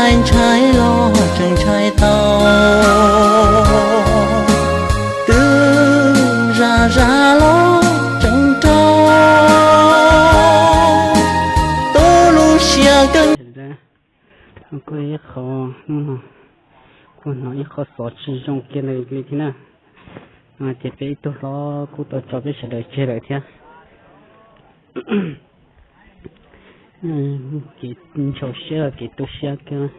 Ntshai los tseem ntshai tau, twb zam zam los tseem rau, tu lub siab kawg. Kuj ib qho, hnub no kuj hnov ib qho xov tsis zoo kiag li thiab na. Ces peb ib tug hlob kuj tau tso peb sawv daws tseg lawm thiab. Kev ntshaw siab los kev tu siab kiag,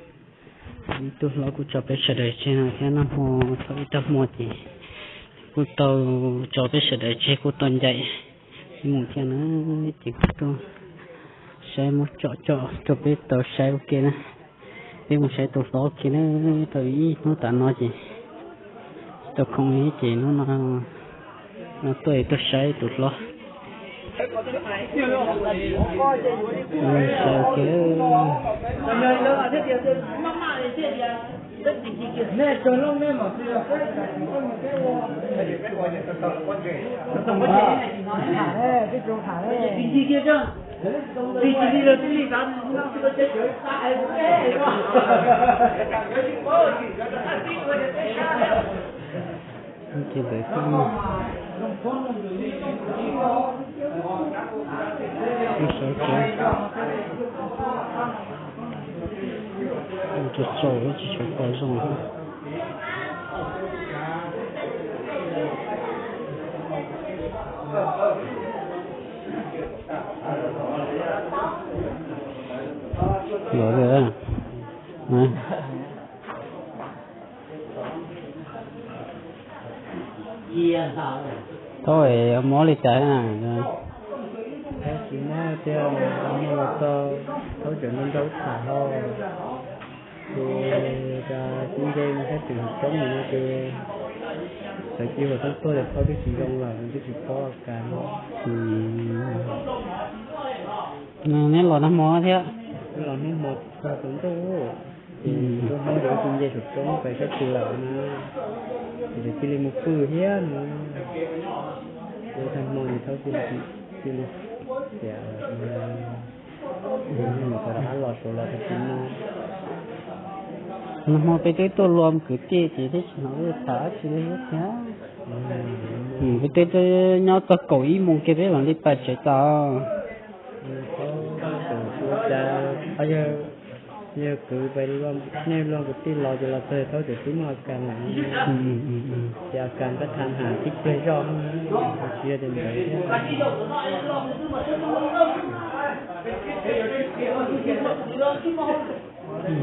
ib tug hlob kuj tso peb sawv daws tseg no thiab. Nag hmo thaum ib tag hmo ces kuj tau tso peb sawv daws tseg, kuj tau ncaim mus thiab na. Ces kuj tuaj saib, muab tsom tsom rau peb tau saib ua ke na. Peb mus saib tus hlob ua ke na, tau ib hnub tas no ces tau khoom li ces hnub no tuaj tuaj saib tus hlob. Saib ua ke. Ces ntawd xwb, sawv tsev, tsaus tsaus tsis tshua pom zoo. Los lawm. Thaub es mob li cas na? Tsis mob tiag, no los txog thaub cov nrau nrau tham hlo, ces cas tsis nce mus saib twm hauv roob no ces sawv cia ua toob tuaj ces thaub twb tsis zoo lawm, twb tsis paub a kas. Neb los nag hmo thiab? Los hnub hmo txog tus ntuj, ces hnub hmo ces tsis nce saum roob pais saib twm lawm na, ces cia li mus pw thiab no. Ces tag hmo ces thaub cia li, cia li tias mus rov qab los saud los tag kis no. Nag hmo peb twb tuaj luag kwv tij ces twb tsis hnov lub tham dab tsi li thiab. Peb twb tuaj nyob txog kaum ib moos kiag peb mam li pais tsev tas. Yawg kwv pais, nej luag kwv tij los ces los txog thaub ces twb muaj a kas lawm, ces a kas nqaj tham ham tib pliag zoj, tsis yog tias ntawd thiab.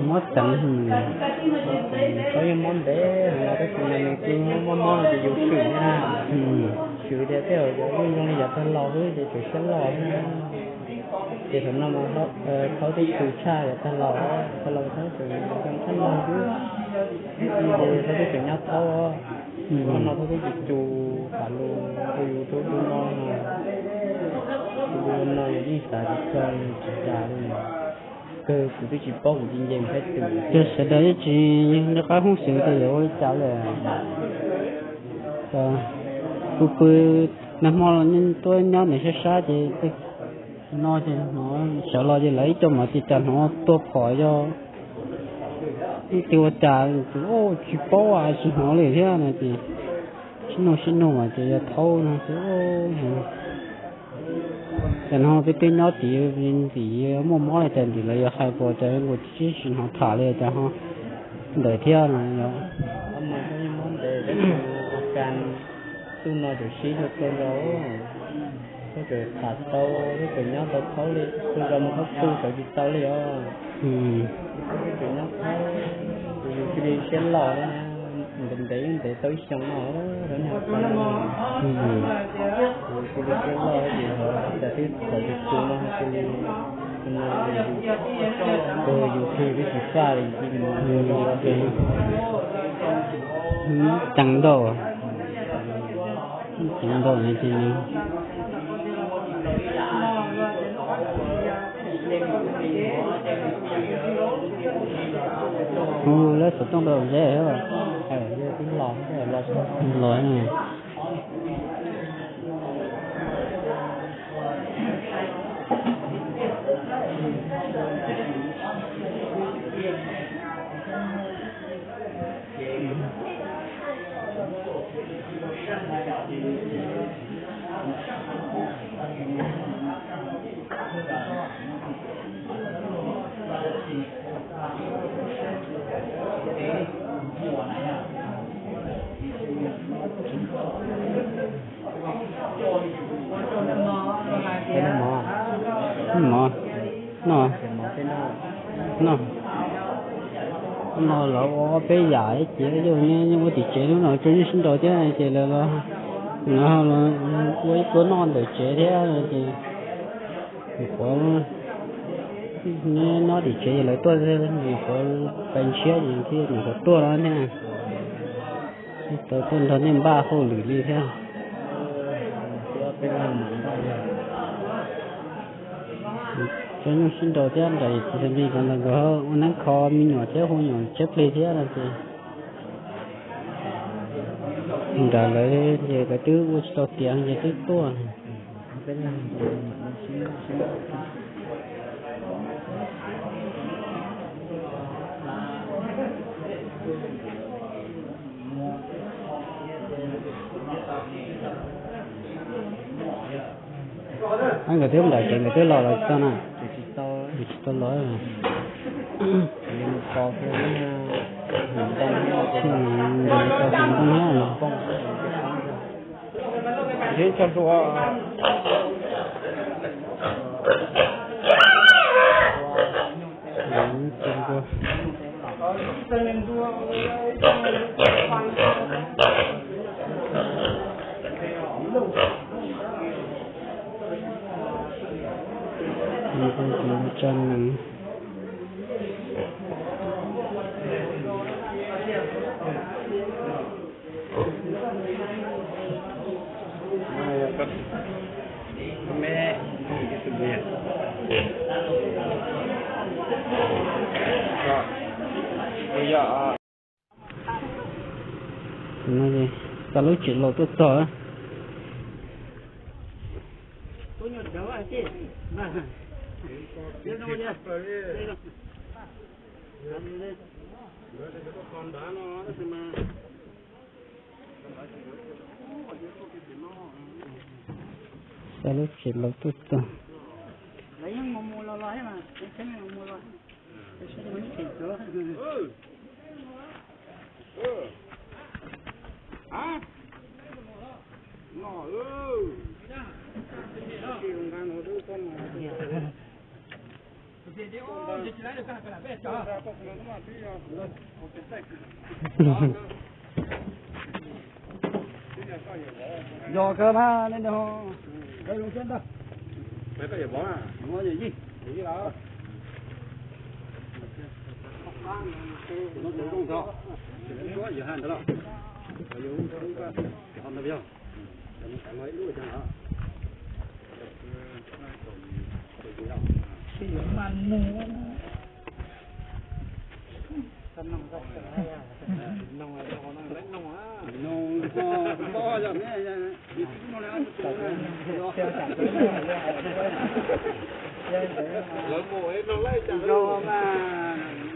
Mob ceev, thaub yeej mob ntev heev los tab sis mas nws kuj mob mob no ces yus swm thiab na. Swm tias tej zaum cov yeej zoo li yav tag los xwb ces tseem siab loj thiab. Ces thaum no mas thaub twb swm tshaj yav tag los, tag los thaub tseem zoo tshaj no xwb. Ces thaub twb tseem nyob thaub, thaub no thaub twb tsis tsus tham lus rau yus rau tus no, tus no yus yeej xav tsis txog tsis tas li. Kawg kuv twb tsis paub, kuv tsis nce mus saib twm. Yog sawv daws yeej tsis nco qab hub xwm tias yuav ua li cas lawm. Kuv pw nag hmo tuaj nyob ntawm sab sab ces no ces hnov sawv los ces lawv ib co mas ces cas hnov tuaj phom yog ib tug ua cas, tsis paub tsis hnov li thiab no ces sib nug sib nug mas ces yog thaub no ces cas no peb twb nyob tid ntxim muaj mob li cas ntxim lawv yuav hais pom cas nkaus tsis hnov tham li cas ho ntawd thiab no. Txuj no tseem sib hlub kawg nkaus, txuj tseem tham tau, txuj tseem nyob tau thaub li, txuj zoo mus thaub pw sawv tsis tau li os. Txuj tseem nyob thaub, tus yus cia li siab loj, ntev ntev yeej ntev tau ib xyoos no, thaub nyob tau no. Cia li siab loj ces ho cas twb txawm tus tus no ho cia li, no, yus twb tsis faj li, cia li ceev ntau, ceev ntau no ces hu lawv xov tooj rau zeb, los, los. No, no lawv ua ob peb yam ces yog nyob ua tim tsev hnub no tso nyuj sib nraus thiab ces lawv los, lawv ua ib pluab noj ntawm tsev thiab ces nyuam qhuav nyob tim tsev ces lawv tuaj, nyuam qhuav pais ntshiab ces thiaj nyuam qhuav tuaj no thiab. Tsis tau tuaj nrog nej npaj hauj lwm li thiab. Tso nyuj sib nraus thiab nram yim txiv xeem Lis ko ntawd nkawd ua neeb kho me nyuam thiab hu me nyuam tsawb plig thiab no ces nram lawv ces lawv twb ua tsis tau tiav ces twb tuaj. Nkawd twb nram tsev nkawd twb los los tsis tau na. Tsis tau los. Nkawd mus tau hauv ntoo thiab. Xa lub tsev laus tuaj txog. Xa lub tsev laus tuaj txog. Yog kawg mas nej no, kawg zoo siab ntag.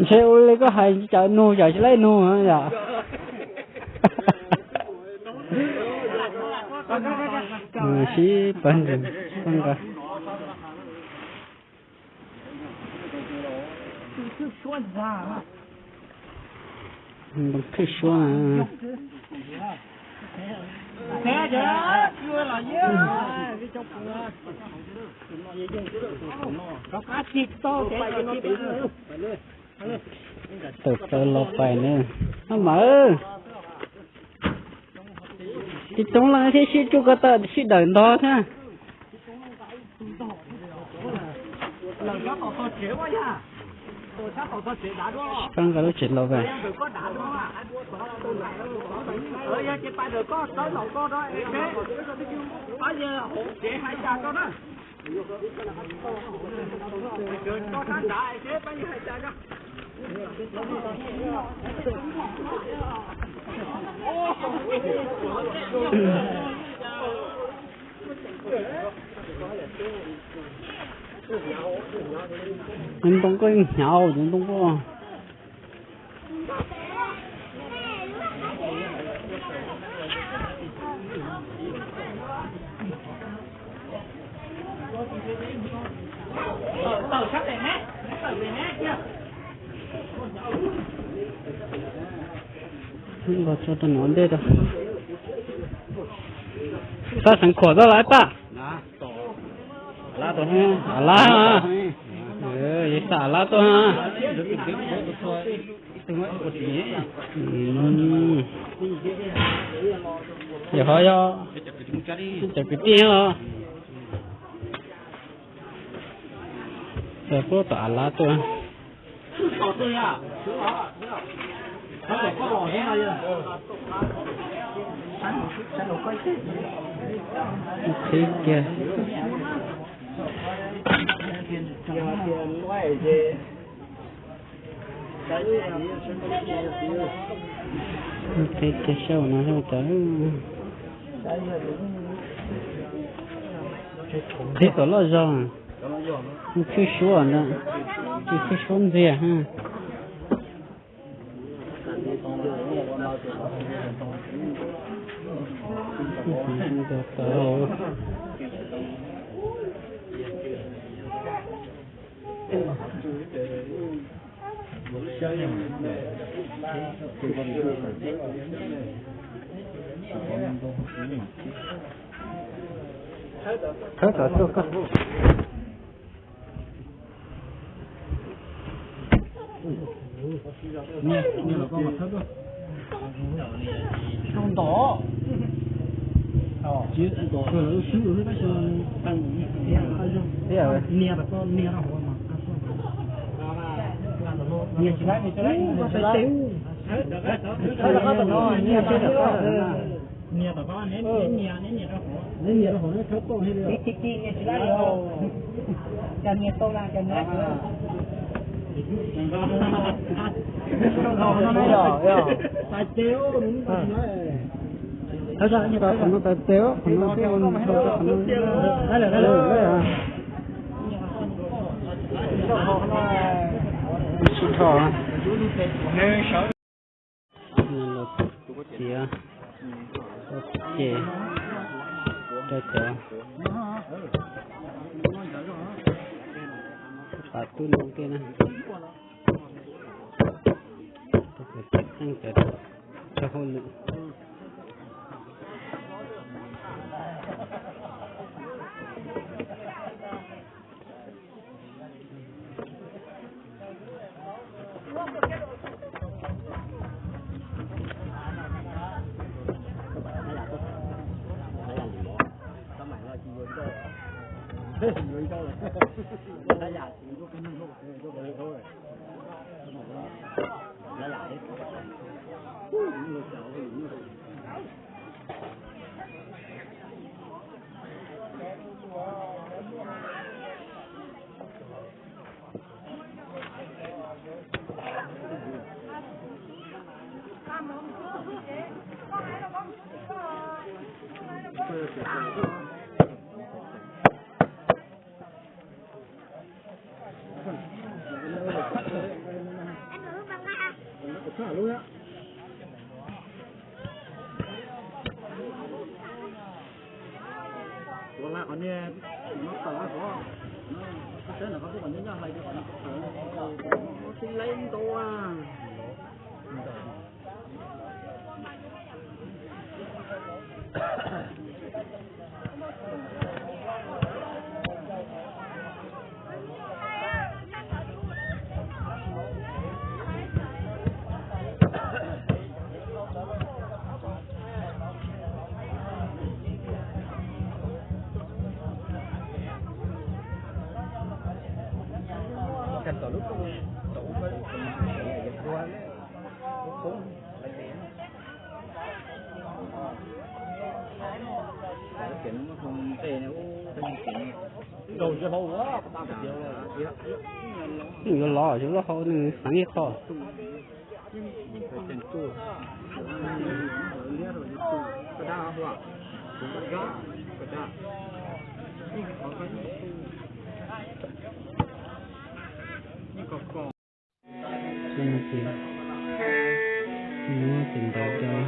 Ntshe ua li koj hais cov nug cov tsis laib nug yom. Sib pawg ntsees nqa. Ntoo khwj suab na. Tawm plaws los pais na. Maj mam, tsis toob leej thiab sib tsuj ko taw sib dawm ntog thiab. Sib pab nqa lub tsev laus pais. Cov ntoo koj yeej hnyav, cov ntoo koj. Los tso rau nram ntej rau. Paj xeev khuam tau lawm paj. Lab, Ces xa lab tuaj. Yog ho yog cov kwv tij los. Puab tom av lab tuaj. Qhib kiag. Qhib kiag saib no tawv. Qhib tom loj zog, tshwj suab ntag, tshwj suab ntxiag. Thawb tom tuaj koj. Ntov. Nias tom koj, nias rau hauv mas. Nias tsis laib, nias tsis laib, nias tsis laib. Nias tom koj, neb nias, neb nias rau hauv, neb nias rau hauv neb thawb tuaj. Nias tsis laib li os. Cas nias tau na, cas nias tsis laib. Tais tes, tais tes, qhov no tais tes, qhov no thiaj ua qhov no. Tsis dhos. Los txiav, los txiav rau cov pas tub ntoo tej na. Rau cov tseem ceeb cov raug hauj lwm. Ua laj qhov niag no tawm qhov, teb no qhov twb qhov nyob nyob hlais rau qhov no tawm, tib leeb ntau a. Yuav los, yuav los hauv nws xeev ib qho. Ces muab tus ntawd rau.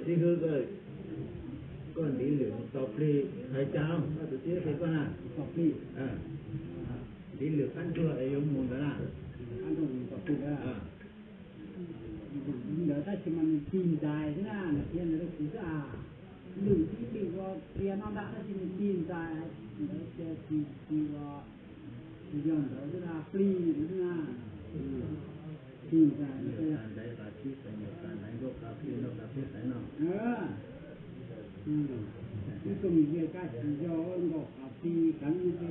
Xib hwb, koj ntiv lwm mus tau plig hais cas los koj tus txiv qhia koj na. Ntiv lwm qab ntuag es yuav mus ntawd na. Ntawd tab sis mas nws tig ntsais xwb na, nws qhia ntawd rau kuv xwb as. Lwm tib lwm ua qhia noj ntaj tab sis nws tig ntsais ntawd tias tig tig ua yog ntawd xwb na, plig ntawd xwb na. Tig ntsais ntawd. Ib tug ntiag kab tsis yog nkaus qhov plig kheev xwb,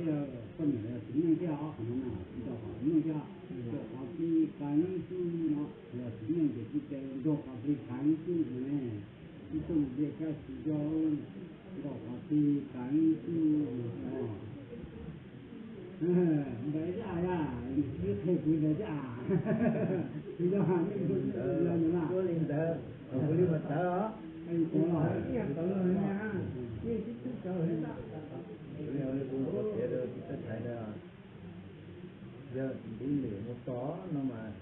koj niam yog txiv neej thiab os, qhov no na, nkaus qhov txiv neej thiab, nkaus qhov plig kheev xwb no, yog txiv neej ces kuj tias nkaus qhov plig kheev xwb no ne. Ib tug ntiag kab tsis yog nkaus qhov plig kheev xwb no. Ntawd xwb as, ib qhia kuv ntawd xwb as. Kuv yog ntawd, kuv li ntawd os. Kuv li kuv tias rau tus teb thaiv ntawd, yog ntiv lwm mus tos no mas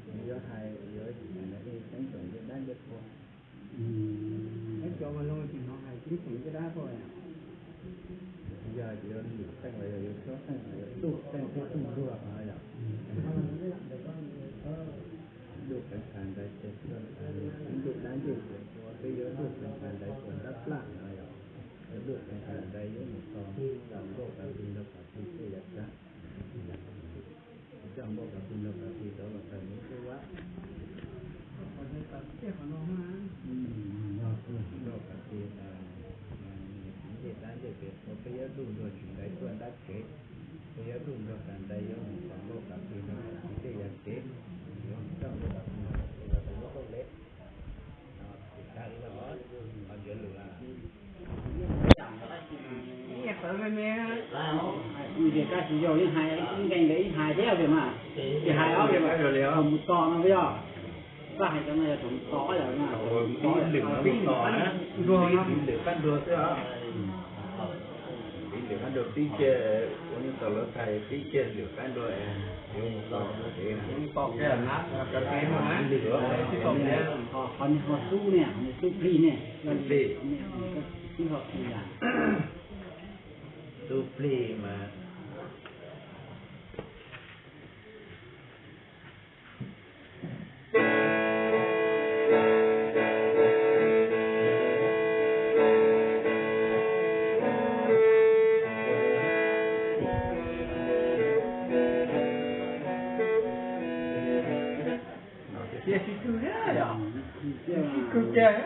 nws yuav hais yuav teeb tsoom ncej dab ncej qhua. Ib cov mas no tsis hnov hais teeb tsoom ncej dab qhua. Yog tias yuav lwm qeej los yog yuav suab qeej los yuav duj qeej thiab duj nruag no yom. Duj qeej qas ntawd ces ncej dab ncej qhua, peb yuav duj qeej qas ntawd tsuas ntab plaj no yom. Yuav duj qeej qas ntawd yuav mus tos coj nkauj kav plig nrog kav plig tej yam tsab. Coj nkauj kav plig nrog kav plig rov los tawm nub xub vab. Nkauj kav plig, ncej dab ncej pem qhua peb yuav duj nruag tsis nqe tuaj ntab tsev. Peb yuav duj nruag tas ntawd yuav mus tos nkauj kav plig nrog kav plig tej yam tsev. Yuav coj nkauj kav plig nrog kav plig los tawm nub xub le. Ib yam kab tsis yog ib hais, ib nkees ntawd ib hais thiab pem mas, tsis hais ob pem mas, mus tos no yog. Koj hais cov no yog thaum mus tos yom, tib lwm qab nruag xwb os. Tib lwm qab nruag pib kiag, ua nyuj tau lawv thaij pib kiag lwm qab nruag, yuav mus tos, tos kiag na, tos kiag na, qhov niag ho xub ne, niag xub plig ne, xub plig, xub ho plig yam, xub plig mas Tiag, sib kawg thiab yom, sib kawg tiag.